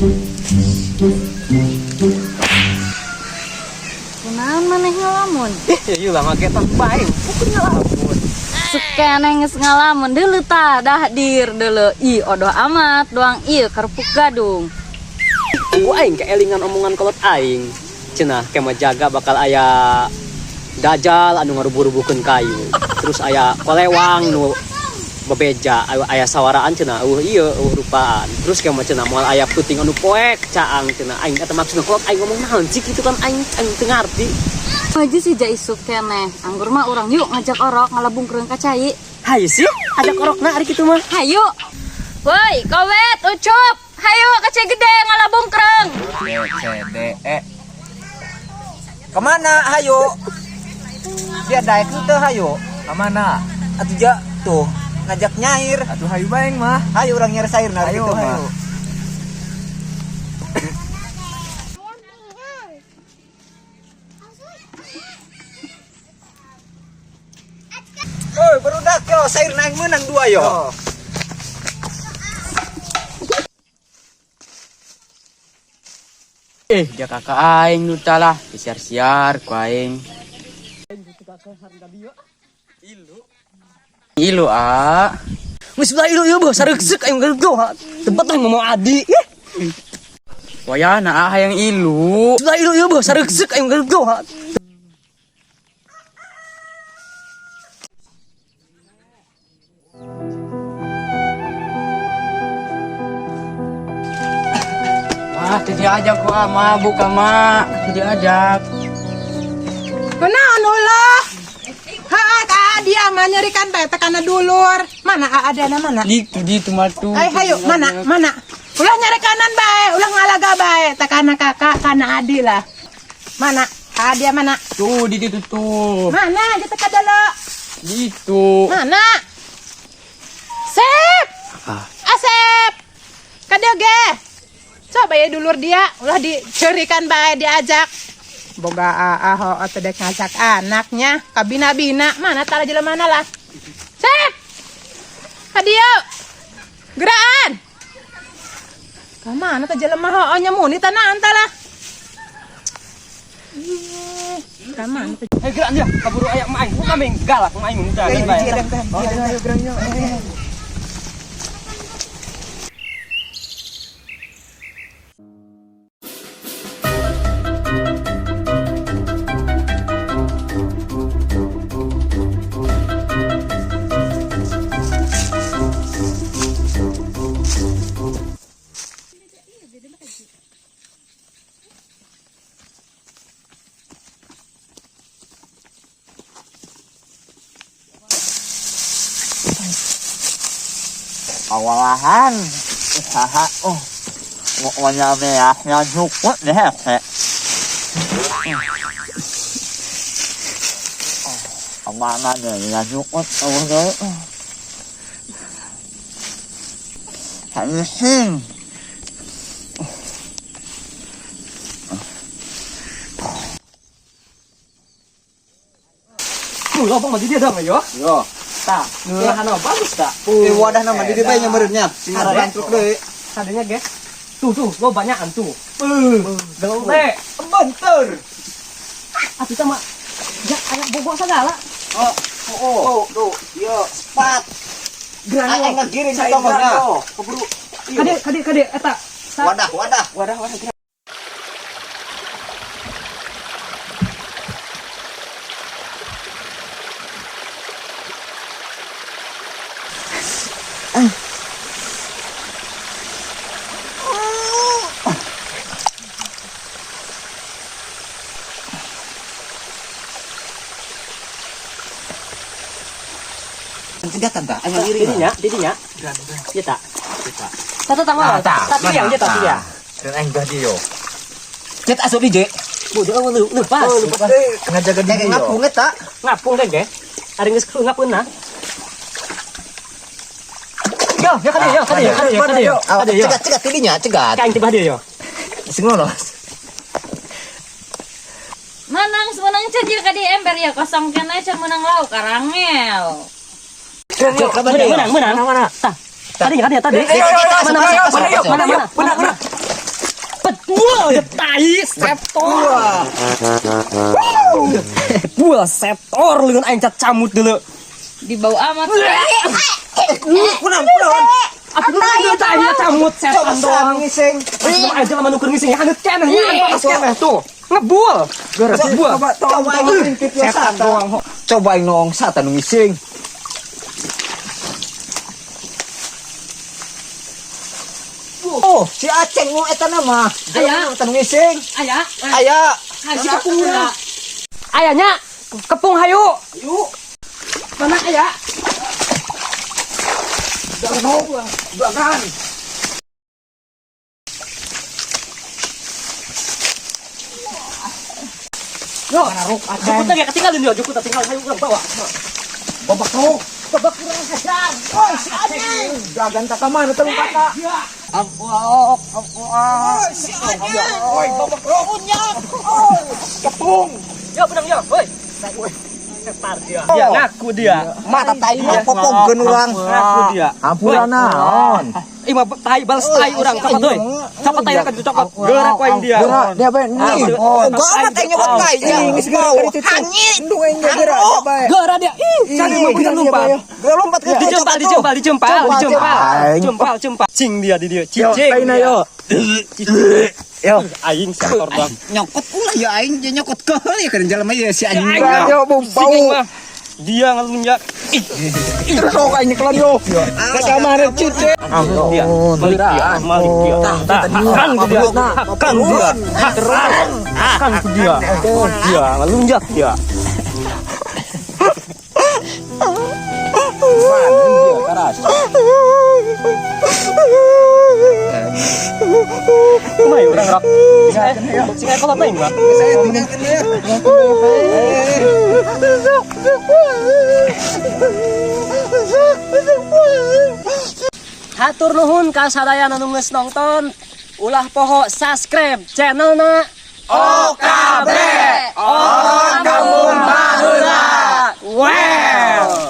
Kunaon maneh ngalamun? Ya ieu lah ngagetan bae. Bukan ngalamun. Sekeneh geus ngalamun deuleu tah dahdir deuleu. Ih, odoh amat doang ieu kerupuk gadung. Ku aing keelingan omongan kolot aing. Cenah kema jaga bakal aya dajal anu ngarubuh-rubuhkeun kayu. Terus aya kolewang nu bebeja, aya sawaraan cenah eueuh ieu eueuh rupaan. Terus kema cenah moal aya peuting anu poek caang cenah aing eta maksudna kolot aing ngomong naon sih kitu kan aing aing teu ngarti. Maju sih ja isuk keneh. Anggur mah urang yuk ngajak orok ngalabungkeun ka cai. Hayu sih, ajak orokna ari kitu mah. Hayu. Woi, kowet, ucup. Hayu ka cai gede ngalabungkeun. B C D E. Kemana hayu? Dia daek teu hayu. Kemana? Atuh ja tuh ngajak nyair. Atuh hayu baeng mah. Hayu urang nyair sair nah gitu mah. Oi, barudak yo, sair naik menang dua yo. Eh, dia kakak aing nu talah, disiar-siar ku aing. Ilu ah. Geus ulah ilu ieu beuh sareukseuk aing geus ha. Tempat teh ngomong adi. Ih. Wayahna ah hayang ilu. Ulah ilu ieu beuh sareukseuk aing geus ha. Wah, teu diajak ku ah, mabuk ah, mak. Teu diajak. Kunaon ulah? Haa, ka dia mah nyerikan bae teh kana dulur. Mana aa dana mana? Ditu ditu mah tuh. Ay hayu, mana mana? Ulah nyerikanan bae, ulah ngalaga bae teh kana kakak, kana adi lah. Mana? Aa dia mana? Tuh di ditu tuh. Mana kita kadalo? Ditu. Mana? Sep. Asep. Kadieu ge. Coba ya dulur dia, ulah dicerikan bae diajak. Boga aa ho teh dek ngajak anaknya, kabina-bina, mana tara jelema mana lah. Sep. Kadieu. Geraan. Ka mana teh jelema hoo nya muni tanah anta lah. Ih, ka mana teh? Hei geraan dia, kaburu aya emak aing. Buka ming galak emak aing mun teh. Eh, biji edeng teh. Ayo gerang yo. Awalahan usaha oh pokoknya beasnya cukup deh he. Kemana deh ya cukup oh deh. Habisin. Tuh, lobang mah di dia dong yo. Yo. Tah, nulahan mah bagus tah. Eh, wadah nama di dia bae nya meureunnya. Harapan truk deui. Sadenya ge. Tuh tuh, lo banyakan tuh. Gede. Bentur. Atuh sama ya aya bogo segala. Oh, oh, oh, tuh, yo, sepat. Gerang Aing ngegiring ka tonggohna. Keburu. Kade kade kade eta. Wadah, wadah, wadah, wadah. Cegatan ta, aing ngiring. Didinya, didinya. Ieu ta. Tata tanggal. Tata yang dia tata dia. Dan aing gah dia yo. Cet asup hiji. Bu, dia lu lepas. Oh, lepas deui. Ngajaga di ngapung eta. Ngapung teh ge. Ari geus ngapunna. Yo, yo kade yo, kade yo, kade yo, kade yo. Kade yo. Cegat, cegat tidinya, cegat. Kain tibah dia yo. Sing lolos. Menang, menang can ieu ka di ember ya kosong keneh can menang lauk karangel. Menang, menang, menang. Tah. Tadi, tadi, tadi. Mana, mana, mana, mana, mana, mana. Wah, ada tai septor. Wah, septor leungeun aing cacamut deuleu. Dibau amat. Kunaon, kunaon? Aku dulu tai camut setan doang. Ngising. Terus aja lama nuker ngising haneut keneh nya panas keneh tuh. Ngebul. Ngebul. Coba coba aing ngintip yo Setan sata. doang. Coba aing noong sata nu ngising. Oh, si Aceng nu eta na mah. Aya. Eta nu ngising. Aya, Aya. si kepung urang. Aya nya, kepung hayu. Hayu. Mana aya? Belakang. Yo, jukut lagi ketinggalan yo, jukut tinggal hayu urang bawa. Babak tuh. Babak urang hajar. Oi, si Aceng. Dagan tak kamana teu kata. Ampuk, ampuk. Oi, si Aceng. Oi, babak punyak. Oi, kepung. Yo, benang yo, woi. Setar dia. Dia ngaku dia. Mata tai mah popongkeun urang. Ngaku dia. Ampura naon? Ih, mah tai balas tai urang copot euy. Copot tai kan dicopot. Geura ku aing dia. Geura dia bae nih. Oh, amat aing nyokot tai. Geus bau. Hangit. Indung aing ge geura dia bae. Geura dia. Ih, cari mah bisa lompat. Geura lompat ke Dijempal, dijempal, dijempal, dijempal. Aing. Jempal, jempal. Cing dia di dia. Cicing. Yo, taina yo. Yo. Aing sektor doang. Nyokot ulah ya aing je nyokot keheul ya kana jelema ya si anjing. Aing Yo, bau. Sing mah. Dia ngelunjak. Ih, Terus sok aing nyekelan yo. Ka kamana cice. dia. Malik dia, malik dia. Hakan ku dia. Hakan dia. Hakan. Hakan ku dia. Dia ngelunjak dia. Keras. Kumaha urang rok. Sing aya kolot aing mah. Saya tinggalkan dia. Hatur nuhun ka sadayana nu geus nonton. Ulah poho subscribe channelna OKB. Orang Kampung Baheula. Well.